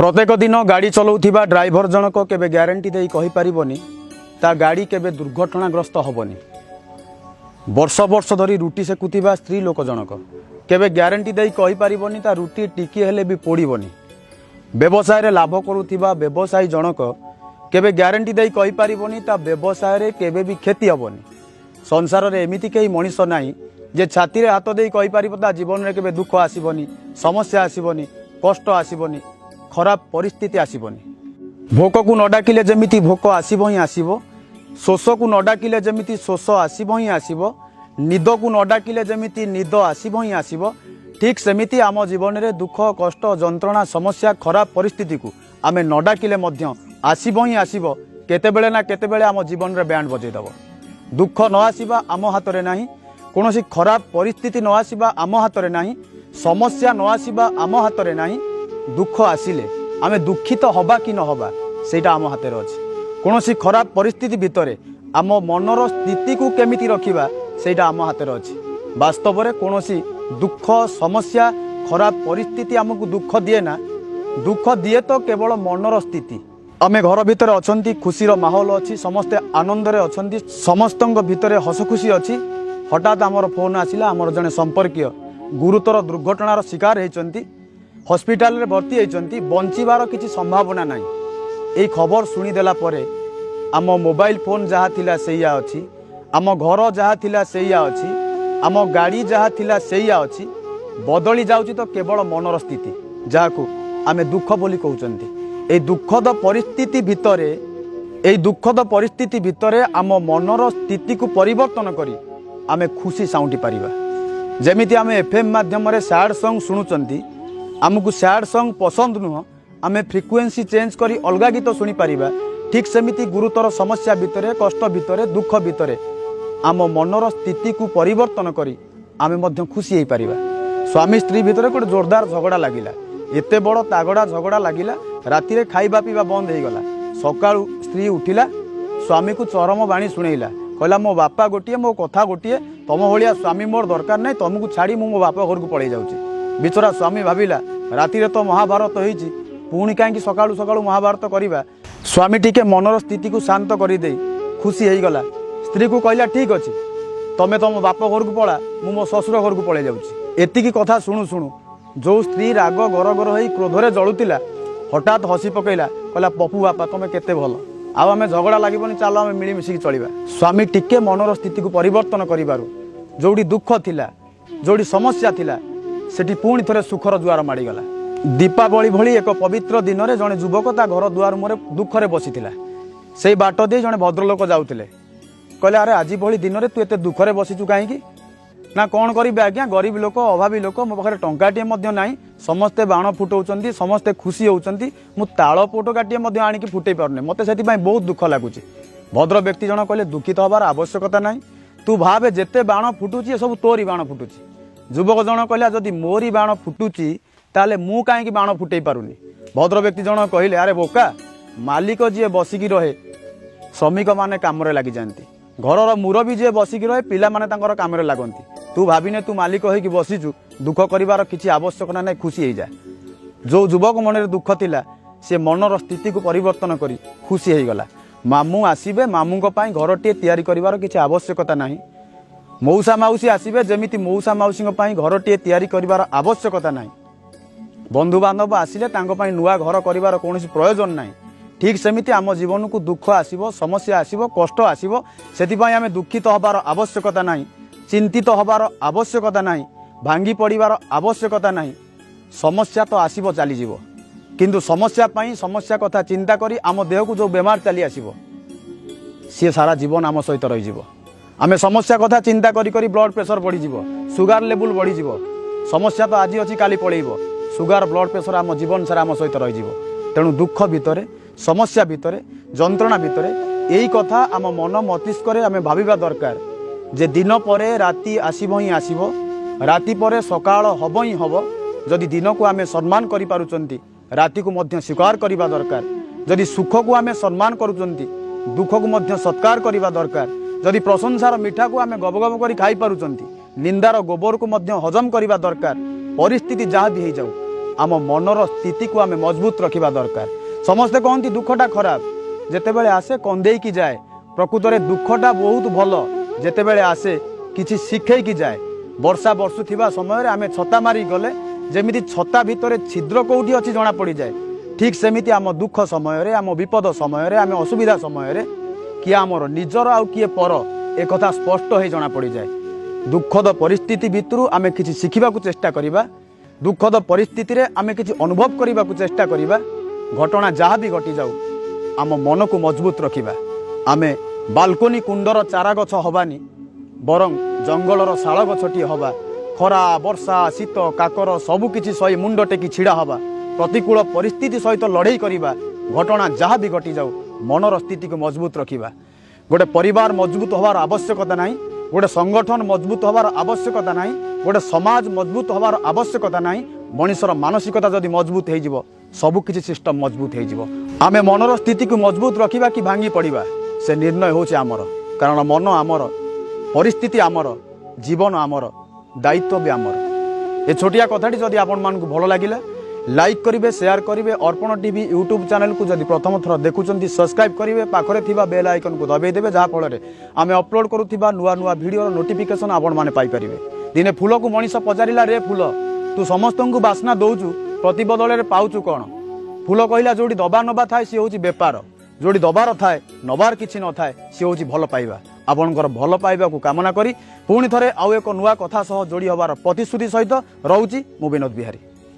ପ୍ରତ୍ୟେକ ଦିନ ଗାଡ଼ି ଚଲାଉଥିବା ଡ୍ରାଇଭର ଜଣକ କେବେ ଗ୍ୟାରେଣ୍ଟି ଦେଇ କହିପାରିବନି ତା ଗାଡ଼ି କେବେ ଦୁର୍ଘଟଣାଗ୍ରସ୍ତ ହେବନି। ବର୍ଷ ବର୍ଷ ଧରି ରୁଟି ସେକୁଥିବା ସ୍ତ୍ରୀ ଲୋକ ଜଣକ କେବେ ଗ୍ୟାରେଣ୍ଟି ଦେଇ କହିପାରିବନି ତା ରୁଟି ଟିକିଏ ହେଲେ ବି ପୋଡ଼ିବନି। ବ୍ୟବସାୟରେ ଲାଭ କରୁଥିବା ବ୍ୟବସାୟୀ ଜଣକ କେବେ ଗ୍ୟାରେଣ୍ଟି ଦେଇ କହିପାରିବନି ତା ବ୍ୟବସାୟରେ କେବେ ବି କ୍ଷତି ହେବନି। ସଂସାରରେ ଏମିତି କେହି ମଣିଷ ନାହିଁ ଯେ ଛାତିରେ ହାତ ଦେଇ କହିପାରିବ ତା ଜୀବନରେ କେବେ ଦୁଃଖ ଆସିବନି, ସମସ୍ୟା ଆସିବନି, କଷ୍ଟ ଆସିବନି, ଖରାପ ପରିସ୍ଥିତି ଆସିବନି। ଭୋକକୁ ନ ଡାକିଲେ ଯେମିତି ଭୋକ ଆସିବ ହିଁ ଆସିବ, ଶୋଷକୁ ନ ଡାକିଲେ ଯେମିତି ଶୋଷ ଆସିବ ହିଁ ଆସିବ, ନିଦକୁ ନ ଡାକିଲେ ଯେମିତି ନିଦ ଆସିବ ହିଁ ଆସିବ, ଠିକ୍ ସେମିତି ଆମ ଜୀବନରେ ଦୁଃଖ, କଷ୍ଟ, ଯନ୍ତ୍ରଣା, ସମସ୍ୟା, ଖରାପ ପରିସ୍ଥିତିକୁ ଆମେ ନ ଡାକିଲେ ମଧ୍ୟ ଆସିବ ହିଁ ଆସିବ। କେତେବେଳେ ନା କେତେବେଳେ ଆମ ଜୀବନରେ ବ୍ୟାଣ୍ଡ ବଜେଇଦେବ। ଦୁଃଖ ନ ଆସିବା ଆମ ହାତରେ ନାହିଁ, କୌଣସି ଖରାପ ପରିସ୍ଥିତି ନ ଆସିବା ଆମ ହାତରେ ନାହିଁ, ସମସ୍ୟା ନ ଆସିବା ଆମ ହାତରେ ନାହିଁ। ଦୁଃଖ ଆସିଲେ ଆମେ ଦୁଃଖିତ ହବା କି ନ ହବା, ସେଇଟା ଆମ ହାତରେ ଅଛି। କୌଣସି ଖରାପ ପରିସ୍ଥିତି ଭିତରେ ଆମ ମନର ସ୍ଥିତିକୁ କେମିତି ରଖିବା, ସେଇଟା ଆମ ହାତରେ ଅଛି। ବାସ୍ତବରେ କୌଣସି ଦୁଃଖ, ସମସ୍ୟା, ଖରାପ ପରିସ୍ଥିତି ଆମକୁ ଦୁଃଖ ଦିଏ ନା। ଦୁଃଖ ଦିଏ ତ କେବଳ ମନର ସ୍ଥିତି। ଆମେ ଘର ଭିତରେ ଅଛନ୍ତି, ଖୁସିର ମାହୋଲ ଅଛି, ସମସ୍ତେ ଆନନ୍ଦରେ ଅଛନ୍ତି, ସମସ୍ତଙ୍କ ଭିତରେ ହସ ଖୁସି ଅଛି। ହଠାତ୍ ଆମର ଫୋନ୍ ଆସିଲା, ଆମର ଜଣେ ସମ୍ପର୍କୀୟ ଗୁରୁତର ଦୁର୍ଘଟଣାର ଶିକାର ହେଇଛନ୍ତି, ହସ୍ପିଟାଲରେ ଭର୍ତ୍ତି ହେଇଛନ୍ତି, ବଞ୍ଚିବାର କିଛି ସମ୍ଭାବନା ନାହିଁ। ଏଇ ଖବର ଶୁଣିଦେଲା ପରେ ଆମ ମୋବାଇଲ ଫୋନ୍ ଯାହା ଥିଲା ସେଇଆ ଅଛି, ଆମ ଘର ଯାହା ଥିଲା ସେଇଆ ଅଛି, ଆମ ଗାଡ଼ି ଯାହା ଥିଲା ସେଇଆ ଅଛି। ବଦଳି ଯାଉଛି ତ କେବଳ ମନର ସ୍ଥିତି, ଯାହାକୁ ଆମେ ଦୁଃଖ ବୋଲି କହୁଛନ୍ତି। ଏଇ ଦୁଃଖଦ ପରିସ୍ଥିତି ଭିତରେ ଆମ ମନର ସ୍ଥିତିକୁ ପରିବର୍ତ୍ତନ କରି ଆମେ ଖୁସି ସାଉଁଟି ପାରିବା। ଯେମିତି ଆମେ ଏଫ୍ଏମ୍ ମାଧ୍ୟମରେ ସ୍ୟାଡ୍ ସଙ୍ଗ୍ ଶୁଣୁଛନ୍ତି, ଆମକୁ ସ୍ୟାଡ୍ ସଙ୍ଗ୍ ପସନ୍ଦ ନୁହଁ, ଆମେ ଫ୍ରିକୁଏନ୍ସି ଚେଞ୍ଜ କରି ଅଲଗା ଗୀତ ଶୁଣିପାରିବା। ଠିକ୍ ସେମିତି ଗୁରୁତର ସମସ୍ୟା ଭିତରେ, କଷ୍ଟ ଭିତରେ, ଦୁଃଖ ଭିତରେ ଆମ ମନର ସ୍ଥିତିକୁ ପରିବର୍ତ୍ତନ କରି ଆମେ ମଧ୍ୟ ଖୁସି ହେଇପାରିବା। ସ୍ୱାମୀ ସ୍ତ୍ରୀ ଭିତରେ ଗୋଟେ ଜୋରଦାର ଝଗଡ଼ା ଲାଗିଲା, ଏତେ ବଡ଼ ତାଗଡ଼ା ଝଗଡ଼ା ଲାଗିଲା, ରାତିରେ ଖାଇବା ପିଇବା ବନ୍ଦ ହେଇଗଲା। ସକାଳୁ ସ୍ତ୍ରୀ ଉଠିଲା, ସ୍ୱାମୀକୁ ଚରମ ବାଣୀ ଶୁଣେଇଲା। କହିଲା, "ମୋ ବାପା ଗୋଟିଏ, ମୋ କଥା ଗୋଟିଏ। ତମ ଭଳିଆ ସ୍ୱାମୀ ମୋର ଦରକାର ନାହିଁ। ତମକୁ ଛାଡ଼ି ମୁଁ ମୋ ବାପା ଘରକୁ ପଳେଇ ଯାଉଛି।" ବିଚରା ସ୍ୱାମୀ ଭାବିଲା, ରାତିରେ ତ ମହାଭାରତ ହେଇଛି, ପୁଣି କାହିଁକି ସକାଳୁ ସକାଳୁ ମହାଭାରତ କରିବା? ସ୍ୱାମୀ ଟିକେ ମନର ସ୍ଥିତିକୁ ଶାନ୍ତ କରିଦେଇ ଖୁସି ହେଇଗଲା। ସ୍ତ୍ରୀକୁ କହିଲା, "ଠିକ୍ ଅଛି, ତମେ ତମ ବାପ ଘରକୁ ପଳା, ମୁଁ ମୋ ଶ୍ୱଶୁର ଘରକୁ ପଳେଇ ଯାଉଛି।" ଏତିକି କଥା ଶୁଣୁ ଶୁଣୁ ଯୋଉ ସ୍ତ୍ରୀ ରାଗ ଗର ଗର ହେଇ କ୍ରୋଧରେ ଜଳୁଥିଲା, ହଠାତ୍ ହସି ପକେଇଲା। କହିଲା, "ପପୁ ବାପା, ତମେ କେତେ ଭଲ। ଆଉ ଆମେ ଝଗଡ଼ା ଲାଗିବନି, ଚାଲ ଆମେ ମିଳିମିଶିକି ଚଳିବା।" ସ୍ୱାମୀ ଟିକେ ମନର ସ୍ଥିତିକୁ ପରିବର୍ତ୍ତନ କରିବାରୁ ଯୋଉଠି ଦୁଃଖ ଥିଲା, ଯୋଉଠି ସମସ୍ୟା ଥିଲା, ସେଠି ପୁଣି ଥରେ ସୁଖର ଜୁଆର ମାଡ଼ିଗଲା। ଦୀପାବଳି ଭଳି ଏକ ପବିତ୍ର ଦିନରେ ଜଣେ ଯୁବକ ତା ଘର ଦୁଆର ମୁହଁରେ ଦୁଃଖରେ ବସିଥିଲା। ସେଇ ବାଟ ଦେଇ ଜଣେ ଭଦ୍ରଲୋକ ଯାଉଥିଲେ। କହିଲେ, "ଆରେ, ଆଜି ଭଳି ଦିନରେ ତୁ ଏତେ ଦୁଃଖରେ ବସିଛୁ କାହିଁକି?" ନା, "କ'ଣ କରିବି ଆଜ୍ଞା, ଗରିବ ଲୋକ, ଅଭାବୀ ଲୋକ, ମୋ ପାଖରେ ଟଙ୍କାଟିଏ ମଧ୍ୟ ନାହିଁ। ସମସ୍ତେ ବାଣ ଫୁଟଉଛନ୍ତି, ସମସ୍ତେ ଖୁସି ହେଉଛନ୍ତି, ମୁଁ ତାଳ ଫୋଟକାଟିଏ ମଧ୍ୟ ଆଣିକି ଫୁଟେଇ ପାରୁନି। ମୋତେ ସେଥିପାଇଁ ବହୁତ ଦୁଃଖ ଲାଗୁଛି।" ଭଦ୍ର ବ୍ୟକ୍ତି ଜଣ କହିଲେ, "ଦୁଃଖିତ ହେବାର ଆବଶ୍ୟକତା ନାହିଁ। ତୁ ଭାବେ, ଯେତେ ବାଣ ଫୁଟୁଛି, ଏସବୁ ତୋରି ବାଣ ଫୁଟୁଛି।" ଯୁବକ ଜଣ କହିଲା, "ଯଦି ମୋରି ବାଣ ଫୁଟୁଛି, ତାହେଲେ ମୁଁ କାହିଁକି ବାଣ ଫୁଟେଇ ପାରୁନି?" ଭଦ୍ର ବ୍ୟକ୍ତି ଜଣ କହିଲେ, "ଆରେ ବୋକା, ମାଲିକ ଯିଏ ବସିକି ରହେ, ଶ୍ରମିକମାନେ କାମରେ ଲାଗିଯାଆନ୍ତି। ଘରର ମୁରବୀ ଯିଏ ବସିକି ରହେ, ପିଲାମାନେ ତାଙ୍କର କାମରେ ଲାଗନ୍ତି। ତୁ ଭାବିନେ ତୁ ମାଲିକ ହେଇକି ବସିଛୁ। ଦୁଃଖ କରିବାର କିଛି ଆବଶ୍ୟକତା ନାହିଁ, ଖୁସି ହେଇଯା।" ଯୋଉ ଯୁବକ ମନରେ ଦୁଃଖ ଥିଲା, ସେ ମନର ସ୍ଥିତିକୁ ପରିବର୍ତ୍ତନ କରି ଖୁସି ହେଇଗଲା। ମାମୁଁ ଆସିବେ, ମାମୁଁଙ୍କ ପାଇଁ ଘରଟିଏ ତିଆରି କରିବାର କିଛି ଆବଶ୍ୟକତା ନାହିଁ। ମଉସା ମାଉସୀ ଆସିବେ, ଯେମିତି ମଉସା ମାଉସୀଙ୍କ ପାଇଁ ଘରଟିଏ ତିଆରି କରିବାର ଆବଶ୍ୟକତା ନାହିଁ। ବନ୍ଧୁବାନ୍ଧବ ଆସିଲେ ତାଙ୍କ ପାଇଁ ନୂଆ ଘର କରିବାର କୌଣସି ପ୍ରୟୋଜନ ନାହିଁ। ଠିକ୍ ସେମିତି ଆମ ଜୀବନକୁ ଦୁଃଖ ଆସିବ, ସମସ୍ୟା ଆସିବ, କଷ୍ଟ ଆସିବ, ସେଥିପାଇଁ ଆମେ ଦୁଃଖିତ ହେବାର ଆବଶ୍ୟକତା ନାହିଁ, ଚିନ୍ତିତ ହେବାର ଆବଶ୍ୟକତା ନାହିଁ, ଭାଙ୍ଗି ପଡ଼ିବାର ଆବଶ୍ୟକତା ନାହିଁ। ସମସ୍ୟା ତ ଆସିବ, ଚାଲିଯିବ। କିନ୍ତୁ ସମସ୍ୟା ପାଇଁ, ସମସ୍ୟା କଥା ଚିନ୍ତା କରି ଆମ ଦେହକୁ ଯେଉଁ ବେମାର ଚାଲି ଆସିବ, ସିଏ ସାରା ଜୀବନ ଆମ ସହିତ ରହିଯିବ। ଆମେ ସମସ୍ୟା କଥା ଚିନ୍ତା କରି କରି ବ୍ଲଡ଼ ପ୍ରେସର ବଢ଼ିଯିବ, ସୁଗାର ଲେବୁଲ ବଢ଼ିଯିବ। ସମସ୍ୟା ତ ଆଜି ଅଛି, କାଲି ପଳେଇବ। ସୁଗାର, ବ୍ଲଡ଼ ପ୍ରେସର ଆମ ଜୀବନ ସାରା ଆମ ସହିତ ରହିଯିବ। ତେଣୁ ଦୁଃଖ ଭିତରେ, ସମସ୍ୟା ଭିତରେ, ଯନ୍ତ୍ରଣା ଭିତରେ ଏଇ କଥା ଆମ ମନ ମସ୍ତିଷ୍କରେ ଆମେ ଭାବିବା ଦରକାର ଯେ ଦିନ ପରେ ରାତି ଆସିବ ହିଁ ଆସିବ, ରାତି ପରେ ସକାଳ ହବ ହିଁ ହବ। ଯଦି ଦିନକୁ ଆମେ ସମ୍ମାନ କରିପାରୁଛନ୍ତି, ରାତିକୁ ମଧ୍ୟ ସ୍ୱୀକାର କରିବା ଦରକାର। ଯଦି ସୁଖକୁ ଆମେ ସମ୍ମାନ କରୁଛନ୍ତି, ଦୁଃଖକୁ ମଧ୍ୟ ସତ୍କାର କରିବା ଦରକାର। ଯଦି ପ୍ରଶଂସାର ମିଠାକୁ ଆମେ ଗବ ଗବ କରି ଖାଇପାରୁଛନ୍ତି, ନିନ୍ଦାର ଗୋବରକୁ ମଧ୍ୟ ହଜମ କରିବା ଦରକାର। ପରିସ୍ଥିତି ଯାହା ବି ହେଇଯାଉ, ଆମ ମନର ସ୍ଥିତିକୁ ଆମେ ମଜବୁତ ରଖିବା ଦରକାର। ସମସ୍ତେ କହନ୍ତି ଦୁଃଖଟା ଖରାପ, ଯେତେବେଳେ ଆସେ କନ୍ଦେଇକି ଯାଏ। ପ୍ରକୃତରେ ଦୁଃଖଟା ବହୁତ ଭଲ, ଯେତେବେଳେ ଆସେ କିଛି ଶିଖେଇକି ଯାଏ। ବର୍ଷା ବର୍ଷୁଥିବା ସମୟରେ ଆମେ ଛତା ମାରି ଗଲେ ଯେମିତି ଛତା ଭିତରେ ଛିଦ୍ର କେଉଁଠି ଅଛି ଜଣା ପଡ଼ିଯାଏ, ଠିକ୍ ସେମିତି ଆମ ଦୁଃଖ ସମୟରେ, ଆମ ବିପଦ ସମୟରେ, ଆମେ ଅସୁବିଧା ସମୟରେ କିଏ ଆମର ନିଜର ଆଉ କିଏ ପର, ଏକଥା ସ୍ପଷ୍ଟ ହେଇ ଜଣା ପଡ଼ିଯାଏ। ଦୁଃଖଦ ପରିସ୍ଥିତି ଭିତରୁ ଆମେ କିଛି ଶିଖିବାକୁ ଚେଷ୍ଟା କରିବା। ଦୁଃଖଦ ପରିସ୍ଥିତିରେ ଆମେ କିଛି ଅନୁଭବ କରିବାକୁ ଚେଷ୍ଟା କରିବା। ଘଟଣା ଯାହା ବି ଘଟିଯାଉ, ଆମ ମନକୁ ମଜବୁତ ରଖିବା। ଆମେ ବାଲକୋନି କୁଣ୍ଡର ଚାରା ଗଛ ହବାନି, ବରଂ ଜଙ୍ଗଲର ଶାଳ ଗଛଟିଏ ହବା। ଖରା, ବର୍ଷା, ଶୀତ, କାକର ସବୁକିଛି ସହି ମୁଣ୍ଡ ଟେକି ଛିଡ଼ା ହବା। ପ୍ରତିକୂଳ ପରିସ୍ଥିତି ସହିତ ଲଢ଼େଇ କରିବା। ଘଟଣା ଯାହା ବି ଘଟିଯାଉ, ମନର ସ୍ଥିତିକୁ ମଜବୁତ ରଖିବା। ଗୋଟେ ପରିବାର ମଜବୁତ ହେବାର ଆବଶ୍ୟକତା ନାହିଁ, ଗୋଟେ ସଂଗଠନ ମଜବୁତ ହେବାର ଆବଶ୍ୟକତା ନାହିଁ, ଗୋଟେ ସମାଜ ମଜବୁତ ହେବାର ଆବଶ୍ୟକତା ନାହିଁ। ମଣିଷର ମାନସିକତା ଯଦି ମଜବୁତ ହେଇଯିବ, ସବୁକିଛି ସିଷ୍ଟମ ମଜବୁତ ହେଇଯିବ। ଆମେ ମନର ସ୍ଥିତିକୁ ମଜବୁତ ରଖିବା କି ଭାଙ୍ଗି ପଡ଼ିବା, ସେ ନିର୍ଣ୍ଣୟ ହେଉଛି ଆମର। କାରଣ ମନ ଆମର, ପରିସ୍ଥିତି ଆମର, ଜୀବନ ଆମର, ଦାୟିତ୍ୱ ବି ଆମର। ଏ ଛୋଟିଆ କଥାଟି ଯଦି ଆପଣମାନଙ୍କୁ ଭଲ ଲାଗିଲା, ଲାଇକ୍ କରିବେ, ସେୟାର କରିବେ। ଅର୍ପଣ ଟିଭି ୟୁଟ୍ୟୁବ୍ ଚ୍ୟାନେଲକୁ ଯଦି ପ୍ରଥମ ଥର ଦେଖୁଛନ୍ତି, ସବସ୍କ୍ରାଇବ୍ କରିବେ, ପାଖରେ ଥିବା ବେଲ୍ ଆଇକନ୍କୁ ଦବାଇ ଦେବେ, ଯାହାଫଳରେ ଆମେ ଅପଲୋଡ଼ କରୁଥିବା ନୂଆ ନୂଆ ଭିଡ଼ିଓର ନୋଟିଫିକେସନ୍ ଆପଣମାନେ ପାଇପାରିବେ। ଦିନେ ଫୁଲକୁ ମଣିଷ ପଚାରିଲା, "ରେ ଫୁଲ, ତୁ ସମସ୍ତଙ୍କୁ ବାସ୍ନା ଦେଉଛୁ, ପ୍ରତିବଦଳରେ ପାଉଛୁ କ'ଣ?" ଫୁଲ କହିଲା, "ଯୋଉଠି ଦବା ନବା ଥାଏ, ସିଏ ହେଉଛି ବେପାର। ଯୋଉଠି ଦବାର ଥାଏ, ନବାର କିଛି ନଥାଏ, ସିଏ ହେଉଛି ଭଲ ପାଇବା।" ଆପଣଙ୍କର ଭଲ ପାଇବାକୁ କାମନା କରି ପୁଣି ଥରେ ଆଉ ଏକ ନୂଆ କଥା ସହ ଯୋଡ଼ି ହେବାର ପ୍ରତିଶ୍ରୁତି ସହିତ ରହୁଛି। ମୁଁ ବିନୋଦ ବିହାରୀ।